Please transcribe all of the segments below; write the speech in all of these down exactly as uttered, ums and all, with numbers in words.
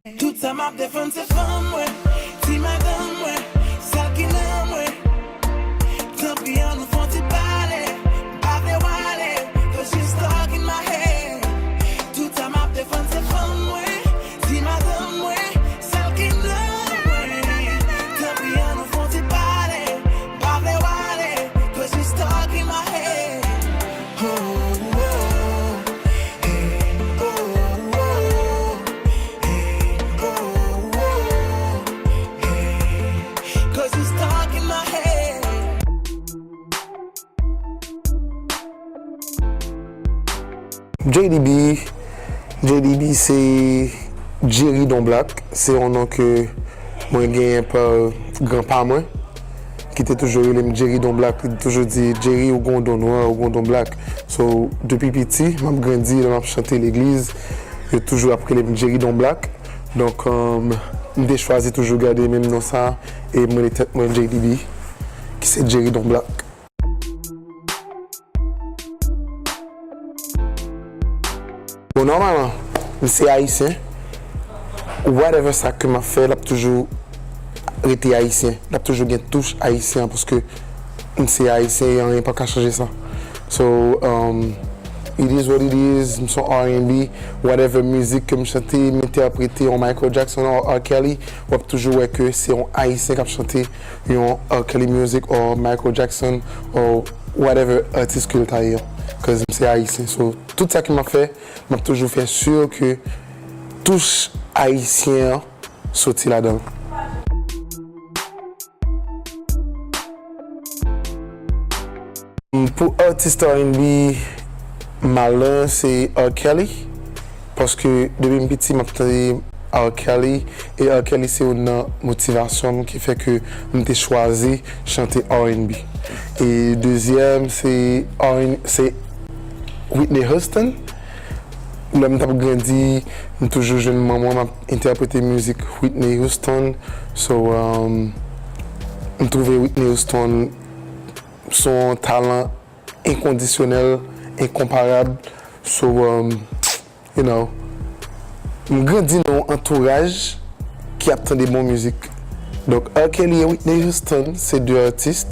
Tout sa m ap defann se fanm mwen, ti madanm mwen, sa ki nan mwen. Tanpri ann nou fè yon ti pale, m pa vle w ale, 'cause you stuck in my head. Tout sa m ap defann se fanm mwen, ti madanm mwen, sa ki nan mwen. Tanpri ann nou fè yon ti pale, m pa vle w ale, 'cause you stuck in my head. Oh, oh, hey, oh, oh. Hey, oh, oh, hey, 'cause you stuck in my head. J D B, J D B se Jerry Don Black, se yon non ke mwen genyen pa granpa mwen, ki te toujou rele m Jerry Don Black, li te toujou di, "Jerry, ou gon don nwa, ou gon don black." So, depi piti, m ap grandi, lè m ap chante legliz, yo toujou ap rele m Jerry Don Black. Donk, um, m te chwazi toujou gade menm non sa, e m rele tèt mwen J D B, ki se Jerry Don Black. Bon, nòmalman, m se ayisyen. Whatever sa ke m ap fè, l ap toujou rete ayisyen. L ap toujou gen touch ayisyen, paske m se ayisyen e anyen pa ka chanje sa. So, um, it is what it is. M se yon R and B, whatever mizik ke m chante, m entèprete yon Michael Jackson or R. Kelly, w ap toujou wè ke se yon ayisyen k ap chante yon R. Kelly music or Michael Jackson or whatever artist ke l ta ye an. 'Cause m se ayisyen. So, tout sa ke m ap fè, m ap toujou fè si ke touch ayisyen an soti ladan l. Pou artist R and B malè se R. Kelly, paske depi m piti m ap tande R. Kelly, e R. Kelly se youn nan motivasyon m ki fè ke m te chwazi chante R and B. E dezyèm se R and, se Whitney Houston. Lè m t ap grandi, m toujou jwenn manman m ap entèprete mizik Whitney Houston. So, um, m twouve Whitney Houston se yon talan enkondisyonèl, enkonparab. So, um, you know, m grandi nan yon antouraj ki ap tande bon mizik. Donk, R. Kelly e Whitney Houston se de atis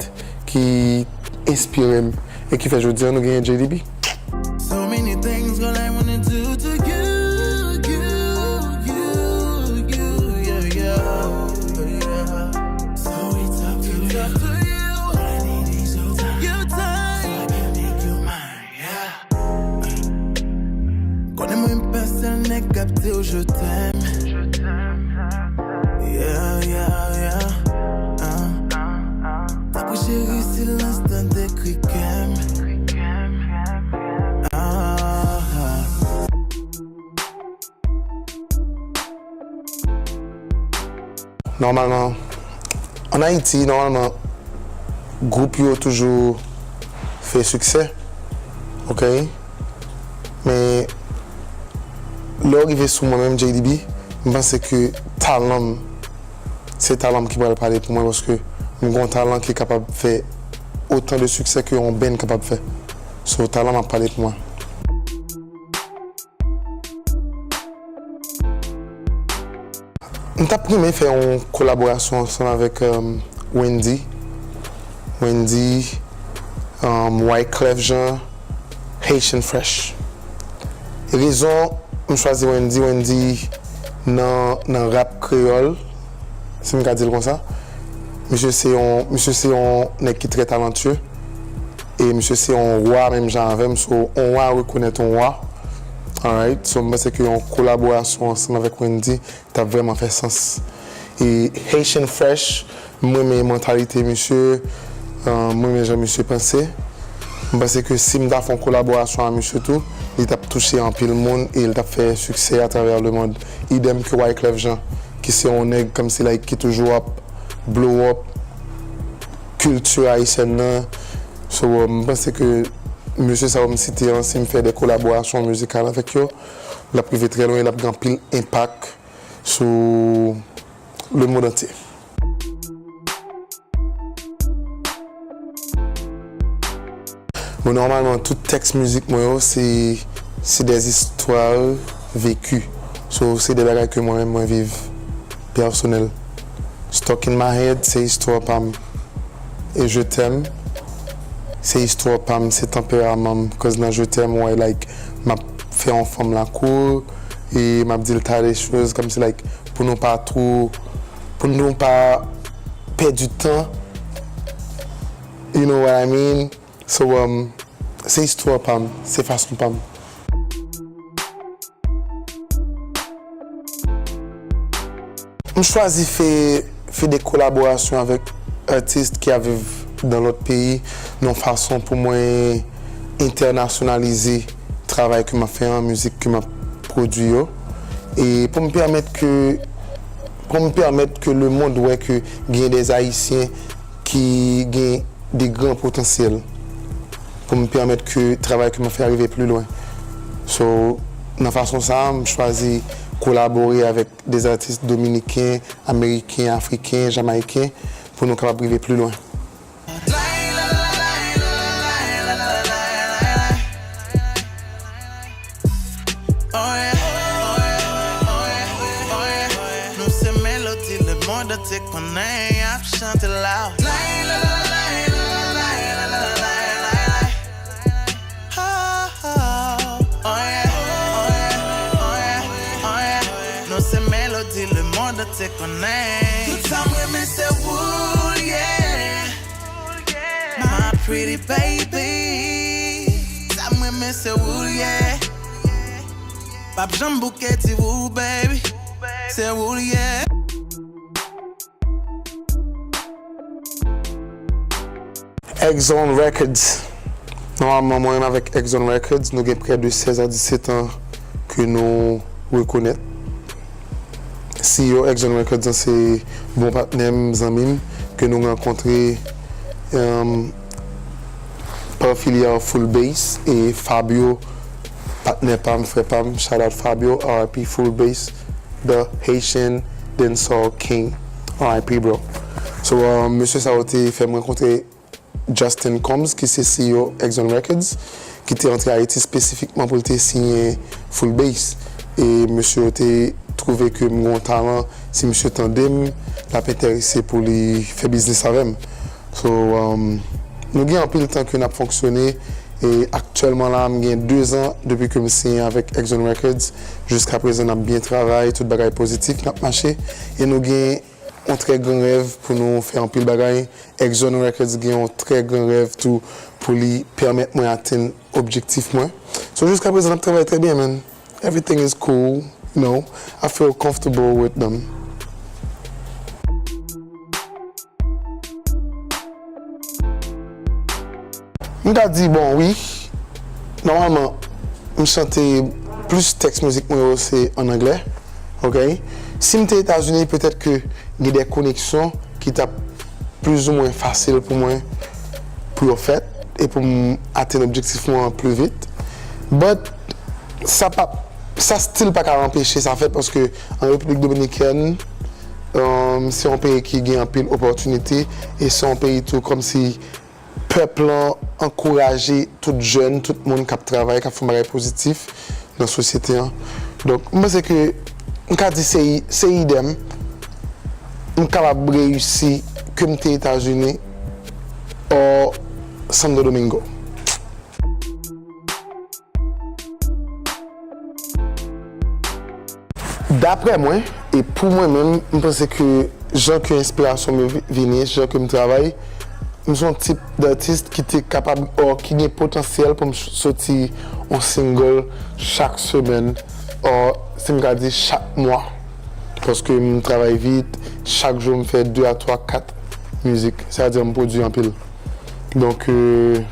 ki enspire m e ki fè jodi a nou genyen J D B. So many things, girl, I wanna do to you, you, you, you, yeah, yeah, yeah. So it's up to you. It's up to you. All I need is your time. Your time. So I can make you mine, yeah. Konnen mwen pa sèl nèg k ap di w je t'aime. Yeah, yeah, yeah. Ah. Tanpri cheri, silans nan dekri kè m. Ah. Nòmalman, ann Ayiti, nòmalman, gwoup yo toujou fè siksè, oke? Men, lè w rive sou mwen menm, J D B, m panse ke talan m, se talan m ki pral pale pou mwen, paske m gen yon talan ki kapab fè otan de siksè ke yon band kapab fè. So, talan m ap pale pou mwen. M t ap renmen fè yon kolaborasyon ansanm avèk, um, Wendy. Wendy, um, Wyclef Jean, Haitian Fresh. Rezon m chwazi Wendy, Wendy nan, nan rap kreyòl, si m ka di l konsa. Misye se yon, misye se yon nèg ki trè talantye. E misye se yon wa menm jan avè m, so yon wa rekonèt yon wa. Alright, so m panse ke yon kolaborasyon ansanm avèk Wendy t ap vrèman fè sans. E Haitian Fresh, m renmen mantalite misye, euh, m renmen jan misye panse. M panse ke si m ta fè yon kolaborasyon a misye tou, li t ap touche anpil moun e li t ap fè siksè atravè lemonn. Idèm ke Wyclef Jean, ki se yon nèg kòmsi like ki toujou ap blow up kilti ayisyèn nan. So, euh, m panse ke mesye sa yo m site an, si m fè de kolaborasyon mizikal avèk yo, l ap rive trè lwen, l ap gen anpil enpak sou lemonn antye. Bon, nòmalman, tout tèks mizik mwen yo, se, se des histoires vécues. So, se de bagay ke mwen menm mwen viv pèsonèl. Stuck in my head, se istwa pa m. E Je t'aime, se istwa pa m, se tanperaman m. Cause nan Je t'aime, w wè, like, m ap fè yon fanm lakou, e m ap di l ta de choz, kòmsi, like, pou nou pa twò, pou nou pa pèdi tan. You know what I mean? So, um, se istwa pa m, se fason pa m. M chwazi fè, fè de kolaborasyon avèk atis ki ap viv nan lòt peyi, nan yon fason pou mwen entènasyonalize travay ke m ap fè an, mizik ke m ap pwodui yo. E pou m pèmèt ke, pou m pèmèt ke lemonn wè ke gen de Ayisyen ki gen de gran potansyèl pou m pèmèt ke travay ke m ap fè a rive pli lwen. So, nan fason sa a, m chwazi kolabore avèk de atis dominiken, ameriken, afriken, jamayiken, pou nou kapab rive pli lwen. Nou se melodi lemonn antye konnen y ap chante la. Nou se melodi lemonn antye konnen. Tout sa m renmen se ou, yeah. My pretty baby. Sa m renmen se ou, yeah. P ap janm bouke di ou, baby. Se ou, yeah. Exxon Records. Nòmalman, mwen menm avèk Exxon Records, nou gen prè de sèz a disèt an ke nou rekonèt. C E O Exxon Records lan se bon patnè m, zanmi m, ke nou rankontre, um, pa filya Full Bass e Fabio, patnè pa m, frè pa m, shout out Fabio, R I P Full Bass, the Haitian Dancehall King, R I P bro. So, um, mesye sa yo te fè m rankontre Justin Combs, ki se C E O Exxon Records, ki te antre Ayiti espesifikman pou l te siyen Full Bass. E mesye yo te twouve ke m gen yon talan, si mesye tande m, l ap enterese pou li fè biznis avè m. So, um, nou gen anpil tan ke n ap fonksyone, e aktyèlman la, m gen de zan depi ke m siyen avèk Exxon Records. Jiskaprezan, n ap byen travay, tout bagay pozitif, n ap mache, e nou gen yon trè gran rèv pou nou fè anpil bagay. Exxon Records gen yon trè gran rèv tou pou li pèmèt mwen atenn objektif mwen. So, jiskaprezan, n ap travay trè byen, man. Everything is cool, you know. I feel comfortable with them. M ta di, bon, wi. Nòmalman, m chante plis tèks mizik mwen yo se ann anglè. Ok? Si m te Etazini, petèt ke gen de koneksyon ki t ap plizoumwen fasil pou mwen, pou yo fèt, e pou m atenn objektif mwen an pli vit. But, sa pa, sa still pa ka anpeche sa fèt, paske an Repiblik Dominikèn, um, se yon peyi ki gen anpil opòtinite, e se yon peyi tou kòmsi pèp lan ankouraje tout jèn, tout moun k ap travay, k ap fè yon bagay pozitif nan sosyete an. Donk, m panse ke m ka di se, se idèm, m kapab reyisi ke m te Etazini or Santo Domingo. Daprè mwen, e pou mwen menm, m panse ke jan ke enspirasyon m yo vi-, vini, jan ke m travay, m se yon tip datis ki te kapab, or ki gen potansyèl pou m ch-, soti yon single chak semèn, or si m ka di chak mwa. Paske m travay vit, chak jou m fè de a twa, kat mizik, sètadi m pwodui anpil. Donk, euh,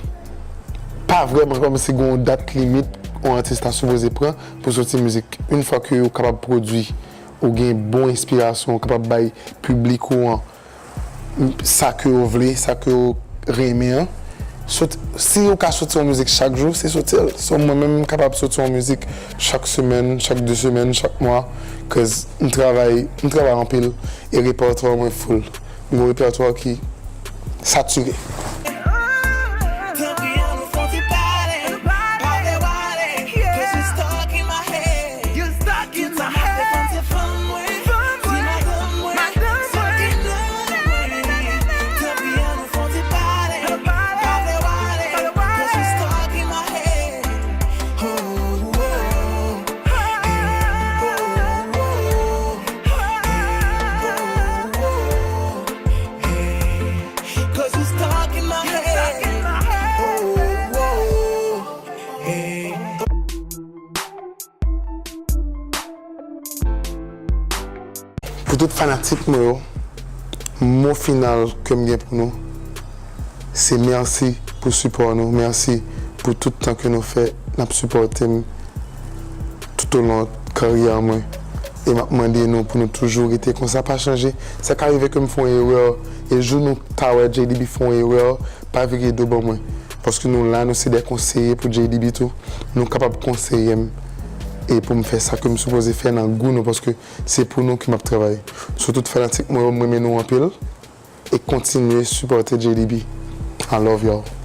pa vrèman kòmsi gen yon dat limit yon atis ta sipoze pran pou soti mizik. Yon fwa ke ou kapab pwodui, ou gen bon enspirasyon, ou kapab bay piblik ou an sa ke yo vle, sa ke yo renmen an. Sot-, si ou ka soti yon mizik chak jou, se soti l. So, mwen menm, m kapab soti yon mizik chak semèn, chak de semèn, chak mwa, cause m travay, m travay anpil, e repètwa mwen full. M gen yon repètwa ki satire. Tanpri, ann nou fè yon ti pale, pale, pale, cause you stuck in my head. You stuck in my head. Pou tout fanatik mwen yo, mo final ke m gen pou nou, se mèsi pou sipò nou, mèsi pou tout tan ke nou fè, n ap sipòte m toutolon karyè mwen. E m ap mande nou pou nou toujou rete konsa, pa chanje. Sa ka rive ke m fè yon erè, e jou nou ta wè J D B fè yon erè, pa vire do ban mwen. Paske nou la, nou se de konseye pou J D B tou. Nou kapab konseye m e pou m fè sa ke m sipoze fè nan gou nou, paske se pou nou ke m ap travay. So tout fanatik mwen yo, m renmen nou anpil e kontinye sipòte J D B. I love y'all.